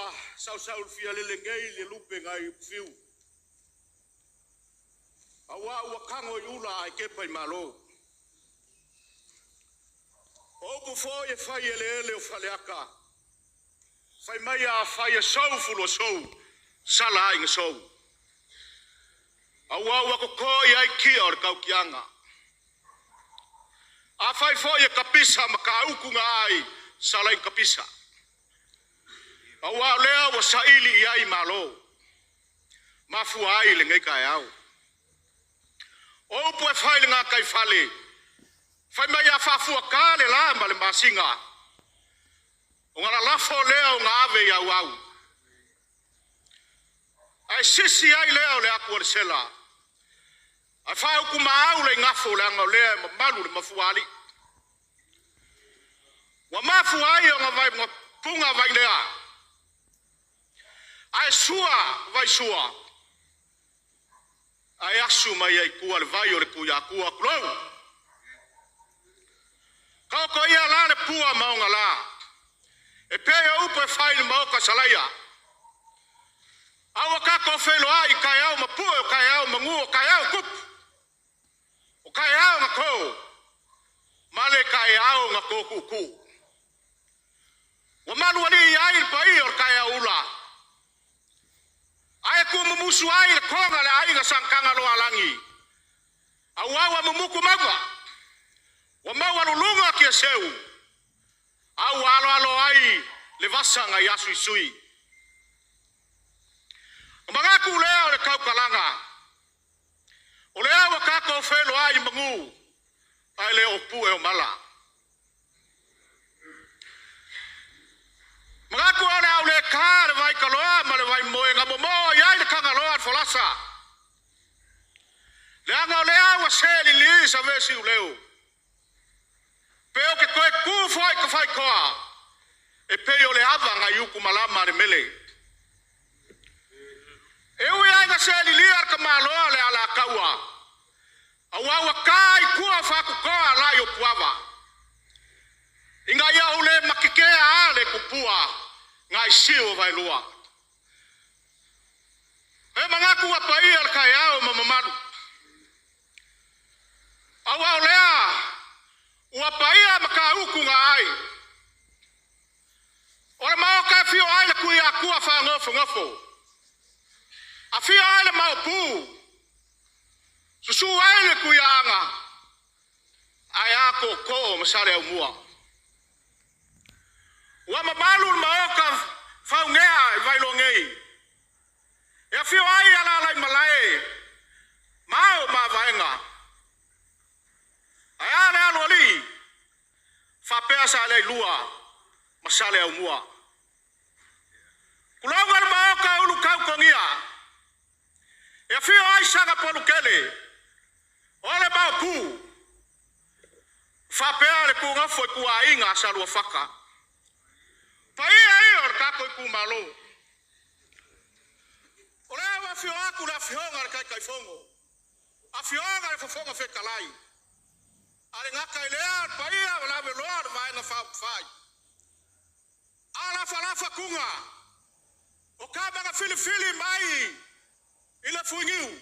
Ua sausaulufia lele nei le lupe nai fiu. Aua ua tago i ula ae tepa i malo. O upu foi e fai i eleele o Faleata, fai mai a fai e sou fuluasou, sala ai na sou. Aua ua toto i ai tia o le tautiaga. A fai foi e kapisa ma tautu na ai, sala i kapisa. Aua o lea ua saili i ai malo, mafua ai lenei taeao. O upu e fai i le gataifale, fai mai a faafuata le la ma le masina, ona lalafo lea o ave i auau. Ae sisi ai lea o le atu a le sela, ae faautumaau le igafo leaga o lea e mamalu le mafuaalii. Ua mafua ai ona vai puga vailea, ae sua vaisua, ae asu mai ai tua le vai o le Tuiatua. Tulou. Taoto ia la le pua ma ona la, e pei o upu e fai i le maota Salaia. A ua tatou feiloai i taeao mapue, o taeao manu, o taeao tupu, o taeao na to, ma le taeao na to tuutuu. Ua malualii ai le paia o le taeao ula, ae tumumusu ai le toga le aiga Sagagaloalagi, aua ua mumutu mauga, ua maualuluga tiaseu, a ua aloalo ai le vasa nai asuisui. O manatu lea o le tautalaga, o lea ua tatou feiloai i manu, ae le o pue o mala. Manatu o le a ou le ta le vaitaloa ma le vaimoe na momoo i ai le tagaloa o le folasa. Leaga o lea ua selili sa vesiuleo. Pe o te toe tu foi ka faitoa, e pei o le ava nai utu malama a le mele. E ui ai na selilia le tamaloa le alataua, aua ua ta i tua faatutoa lai o puava. Ina ia ou le matitea a le tupua nai siu o vaelua. E manatu ua paia le taeao ma mamalu. Aua o lea ua paia matautu na ai. O le maota e fio ai le Tuiatua faanofonofo. Afio ai le Maopu, susu ai le Tuiaaga, ae a tootoo ma Saleaaumua. Ua mamalu le maota faugea i Vailoa nei. E afio ai Alalaimalae, ma ao ma vaega. Ae a le aloalii, faapea Saleailua ma Saleaaumua. Tulauga le maota ulu tautogia, e afio ai Sagapolutele, o le Maopu, faapea le tugafo i tuaiga a Saluafata. Paia ia o le tatou itumalo. O lea ua afio atu le afioga i le Taitaifono, afioga i le Fofoga Fetalai, a le gata i lea o le paia o le laveloa o le Vaega Faaupufai. Alafalafa tuga o tama na filifili mai i le fuiniu,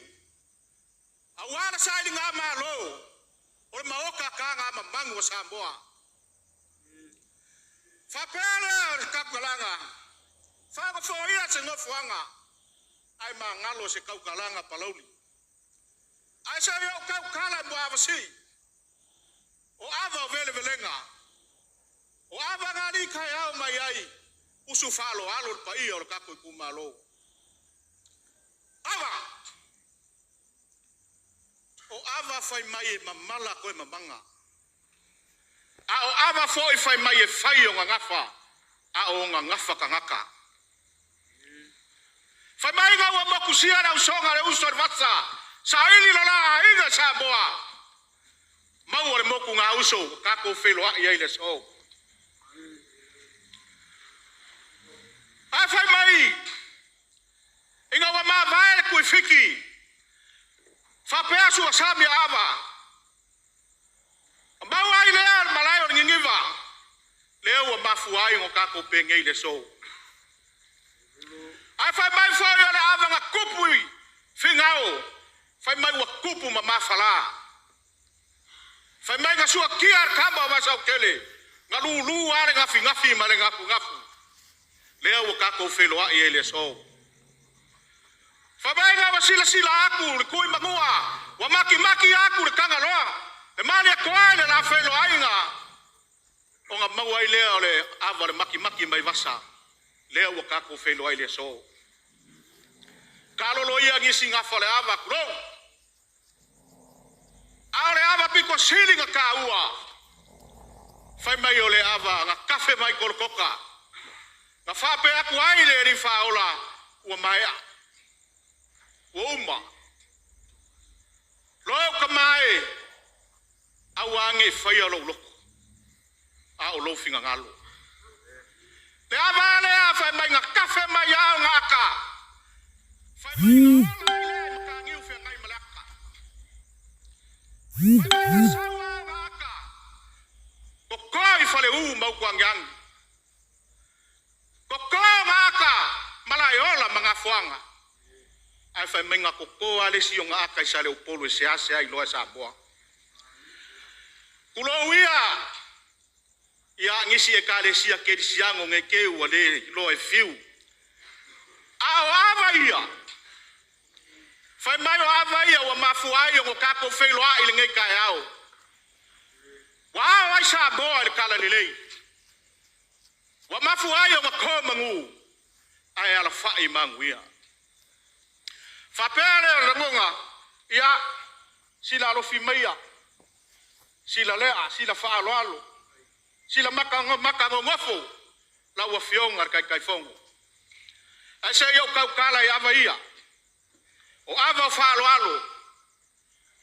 aua le sailiga malo o le maota tagamamanu a Samoa. Faapea lea o le tautalaga, faagofoia se nofoaga, ae magalo se tautalaga palauli. Ae se i ou tautala i Muaavasi, o ava o velevelega, o ava na alii taeao mai ai, usu faaaloalo le paia o le tatou itumalo. Ava! O ava fai mai e mamala koe mamaga. A o ava foi fai mai e fai o gagafa, a o gagafa tagata. Fai mai ga ua mokusia le ausoga le uso le vasa, saili lo la aiga Samoa, maua le moku ngā uso, ua tatou feiloai ai le aso. Ae fai mai, ina ua mavae le tuifiki, faapea sua sami ava, maua ai lea le malae o le niniva, lea ua mafua ai o tatou penei le aso. Ae fai mai foi o le ava na tupu i Finao, fai mai ua tupu ma mafala. Fai mai na suakia le tama o Vasautele, na lulu lava le gafinafi ma le gafugafu. Lea ua tatou feiloai ai i le aso. Fai mai na ua silasila atu le tui manua, ua makimaki atu le Tagaloa, e mali atoa i le la feiloaiga, ona maua ai lea o le ava o le makimaki mai vasa. Lea ua tatou feiloai i le aso. Kalolo ia nisi gafa o le ava, tulou. A o le ava pito sili na taua, fai mai o le ava na tafe mai Kolokota, na faapea atu ai le Alii Faaola, ua maea, ua uma. Lou tama e, aua ne i faia lou loto, a o lou finagalo. Le ava lea fai mai na tafe mai ao na aka, fai mai na ola ai lea i mataniu feagai ma le aka. Fai mai na sau ao na aka, koko i faleu ma utuagiagi. Koko na aka, malaeola ma ngafoaga. Ae fai mai na koko a le isi o na aka i Saleupolu e seasea iloa e Samoa. Tulou ia, ia nisi e kalesia kerisiano nge ke ua le loa e fiu. A o ava ia, fai mai o ava ia ua mafua ai o tatou feiloai i lenei taeao. Ua ao ai Samoa i le talalelei. Ua mafua ai o to manu, ae alafai manuia. Faapea lea o le lagona, ia, sila alofi maia, sila lea, sila faaaloalo, sila makagogofo, lau afioga le Taitaifono. Ae se i ou tautala i ava ia. O ava o faaaloalo,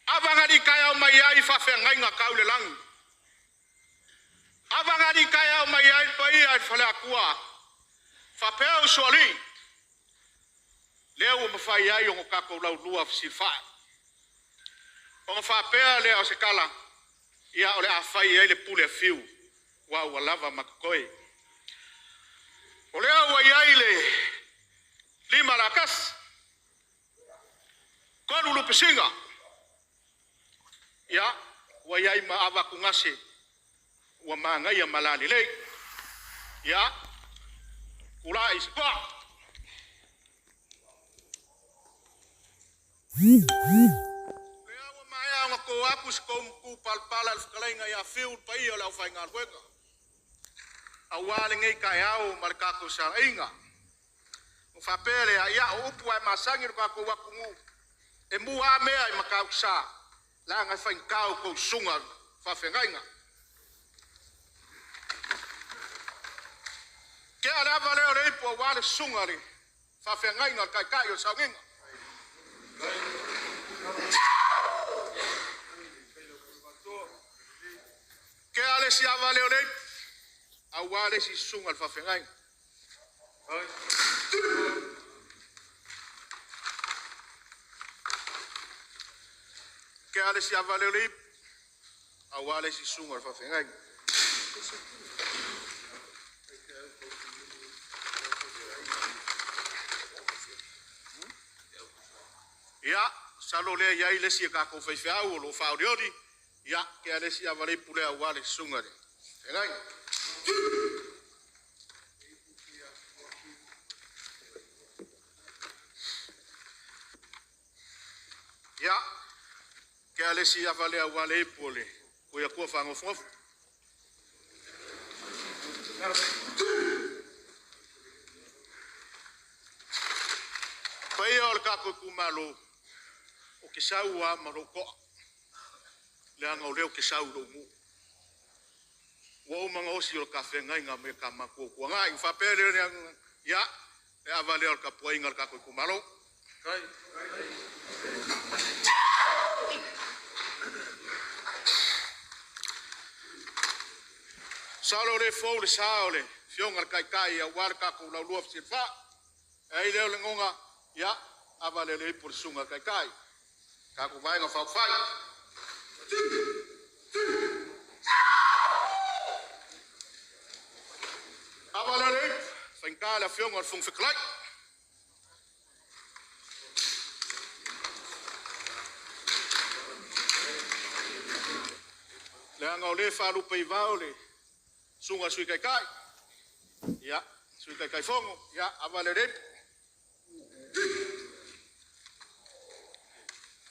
ava na litaeao mai ai faafeagaiga tau le lagi. Ava na litaeao mai ai le paia i le faleatua, faapea usoalii, lea ua mafai ai ona tatou laulua fesilafai. Ona faapea lea o se tala, ia o le a fai ai le pule a Fiu, ua lava ma totoe. O lea ua i ai le 5 lakasi, 3 lupesiga, ia, ua i ai ma avatugase, ua manaia ma lalelei. Ia, tulai se toa. Lea ua maea ona to atu se tou matu palapala i le fetalaiga ia Fiu le paia o le aufaigaluega. Aua lenei taeao ma le tatou saaiga. O faapea lea, ia o upu ae masani le tatou atunuu, e mua mea i Matautusa, leaga e faigata o tou susuga faafeagaiga. Ke a le ava lea o le ipu aua le susuga le faafeagaiga o le taitai o le sauniga. Ke a le si ava lea o le ipu aua le si susuga le faafeagaiga. Ke a le si ava lea o le ipu aua le si susuga le faafeagaiga. Ia, salo lea i ai le si e tatou faifeau o lo whaoriori. Ia, ke a le si ava le ipu lea aua le susuga le faafeagaiga. Ia, ke a le si ava lea aua le ipu o le koia kua whangofongofu. Paia o le tatou itumalo, o ke sau a ma lou to'a, leaga o lea o ke sau i lou nuu. Ua uma ona osi o le tafeagaiga me ka matua tuagai. Ua faapea lea le ia, le ava lea o le tapuaiga a le tatou itumalo. Salo le fou le sa o le fioga le taitai aua le tatou laulua fesilafai. E ai lea o le lagona, ia, ava lea le ipu o le susuga le taitai. Tatou vaega faaupufai. Ava lea le ipu, faigata le afioga o le Fofoga Fetalai. Leaga o lē faalupe i vao le susuga Sui Taitai, ia, Sui Taitaifono, ia, ava le leipu.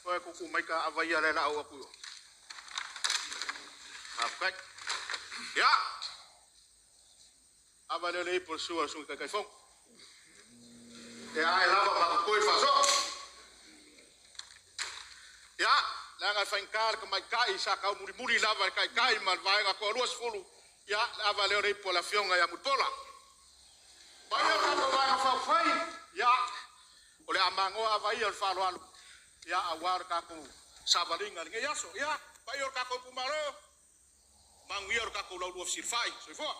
Foe kuku mai ka ava ia le la au aku. Faafetai. Ia, ava le leipu le sua Sui Taitaifono. E ae lava ma kukui faasoa. Ia, leaga e faigata le tamaitai sa taumulimuli lava le taitai ma le vaega toa-20, ia, le ava lea o le ipu a le Afioga ia Mulipola. Paia o tatou Vaega Faaupufai, ia, o le a magoa ava ia o le faaaloalo, ia, aua le tatou savaliga i lenei aso. Ia, paia o le tatou itumalo, manuia le tatou laulua fesilafai. Soifua.